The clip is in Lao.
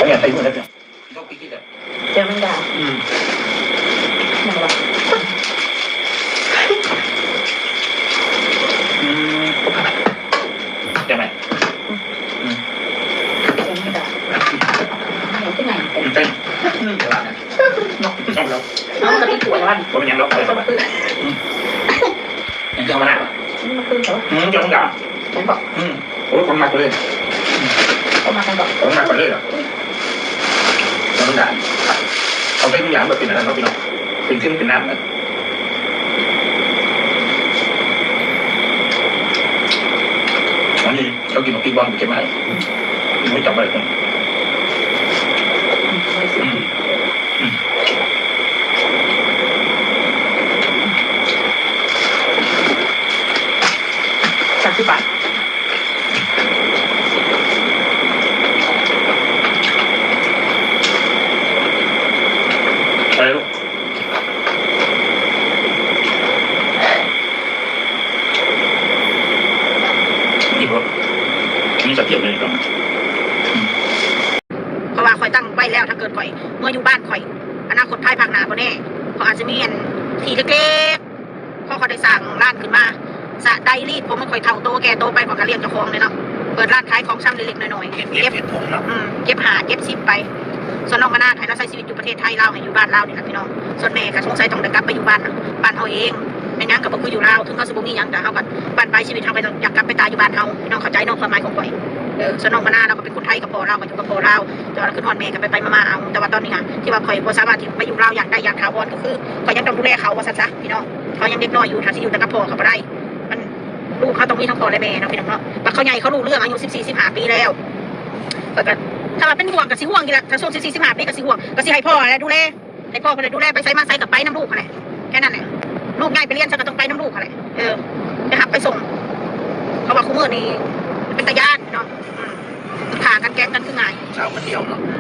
ແກ່ໄປໝົດແລ້ວ ແຕ່ມັນດາ ອືມ ຫຍັງວະ ອືມ ແກ່ໄໝ ອືມ ອືມ ແຕ່ມັນດາ ມັນຄືຫຍັງ ມັນເປັນ ອືມ ເນາະ ເອົາ ມັນກໍຕິດຫົວແລ້ວ ບໍ່ເປັນຫຍັງດອກ ເອີ ອືມ ມັນຄື ມັນຄືຫຍັງວະ ອືມ ແກ່ມັນດາ ເຫັນບໍ່ ອືມ ໂອ້ຍ ຄົນມັກເລີຍ ອືມ ຄົນມັກກັນບໍ່ ຄົນມັກໄປເລີຍ ແລ້ວມັນກໍເອົາໄປທຸກຢ່າງ ມັນເປັນອັນນັ້ນເນາະ ພີ່ນ້ອງ ເປັນເສັ້ນເປັນນ້ຳນະ ອັນນີ້ເຮົາກິນໝາກພິກບ່ອນໄປເກັບມາໃຫ້ ໄວ້ຈຳໄວ້ ອືມ ອືມ. ສາມສິບບາດ ໄປລູກ ອີກບໍ່ ມີສະເພາະເລີຍ ອືມ. ເພາະວ່າຂ້ອຍຕັ້ງໄວ້ແລ້ວ ຖ້າເກີດຂ້ອຍເມືອຢູ່ບ້ານຂ້ອຍ ອະນາຄົດພາຍພາກໜ້າບໍ່ແນ່ ຂ້ອຍອາດຊິມີອັນທີ່ເລັກໆ ພໍຂ້ອຍໄດ້ສ້າງຮ້ານຂຶ້ນມາ ສະໄດລີດ ເພາະມັນຂ້ອຍເຖົ້າໂຕແກ່ໂຕໄປ ຂ້ອຍກໍລ້ຽງເຈົ້າຂອງແຫຼະເນາະ ເປີດຮ້ານຂາຍຂອງຊຳເລັກໆນ້ອຍໆ ເກັບ ເກັບເຫັດເຫັດຜົງເນາະ ອືມ ເກັບຫ້າເກັບສິບໄປ ສ່ວນນ້ອງມານາ ໃຫ້ລາວໃຊ້ຊີວິດຢູ່ປະເທດໄທ ລາວໃຫ້ຢູ່ບ້ານລາວນີ້ລະພີ່ນ້ອງ ສ່ວນແມ່ກໍສົງໄສຕ້ອງໄດ້ກັບໄປຢູ່ບ້ານ ບ້ານເຮົາເອງ ແມ່ນຫຍັງກໍບໍ່ຄືຢູ່ລາວ ເຖິງເຮົາຊິບໍ່ມີຫຍັງ ແຕ່ເຮົາກໍ ບັ້ນປາຍຊີວິດເຮົາກໍຢາກກັບໄປຕາຍຢູ່ບ້ານເຮົາ ພີ່ນ້ອງເຂົ້າໃຈເນາະ ຄວາມໝາຍຂອງຂ້ອຍ ເອີ ສ່ວນນ້ອງມານາ ລາວກໍເປັນຄົນໄທກັບພໍ່ລາວ ກໍຢູ່ກັບພໍ່ລາວ ແຕ່ວ່າລາວຂຶ້ນຮອດແມ່ ກໍໄປໆມາໆເອົາ ແຕ່ວ່າຕອນນີ້ຫາ ທີ່ວ່າຂ້ອຍບໍ່ສາມາດທີ່ໄປຢູ່ລາວຢ່າງໄດ້ຢ່າງຖາວອນ ກໍຄືຂ້ອຍຍັງຕ້ອງດູແລເຂົາວ່າຊັ້ນຊະ ພີ່ນ້ອງ ເຂົາຍັງເດັກນ້ອຍຢູ່ ຖ້າຊິຢູ່ແຕ່ກັບພໍ່ກໍບໍ່ໄດ້ ມັນ ລູກເຮົາຕ້ອງມີທັງພໍ່ແລະແມ່ເນາະ ພີ່ນ້ອງເນາະ ບັດເຂົາໃຫຍ່ ເຂົາຮູ້ເລື່ອງ ອາຍຸສິບສີ່ ສິບຫ້າປີແລ້ວ ຂ້ອຍກໍ ຖ້າວ່າເປັນຫ່ວງກໍຊິຫ່ວງຢູ່ແຫຼະ ຖ້າຊ່ວງສິບສີ່ ສິບຫ້າປີກໍຊິຫ່ວງ ກໍຊິໃຫ້ພໍ່ແຫຼະດູແລ ໃຫ້ພໍ່ເພິ່ນດູແລ ໄປໃສມາໃສກໍໄປນຳລູກຫັ້ນແຫຼະ ແຄ່ນັ້ນແຫຼະ ລູກໃຫຍ່ໄປຮຽນໃສກໍຕ້ອງໄປນຳລູກຫັ້ນແຫຼະ ເອີ ໄປຮັບໄປສົ່ງ ເພາະວ່າຄູ່ມື້ນີ້ເປັນຕາຢ້ານເນາະ ອືມ ຂ້າກັນແກ້ງກັນຄືງ່າຍ ສາວຄົນດຽວເນາະ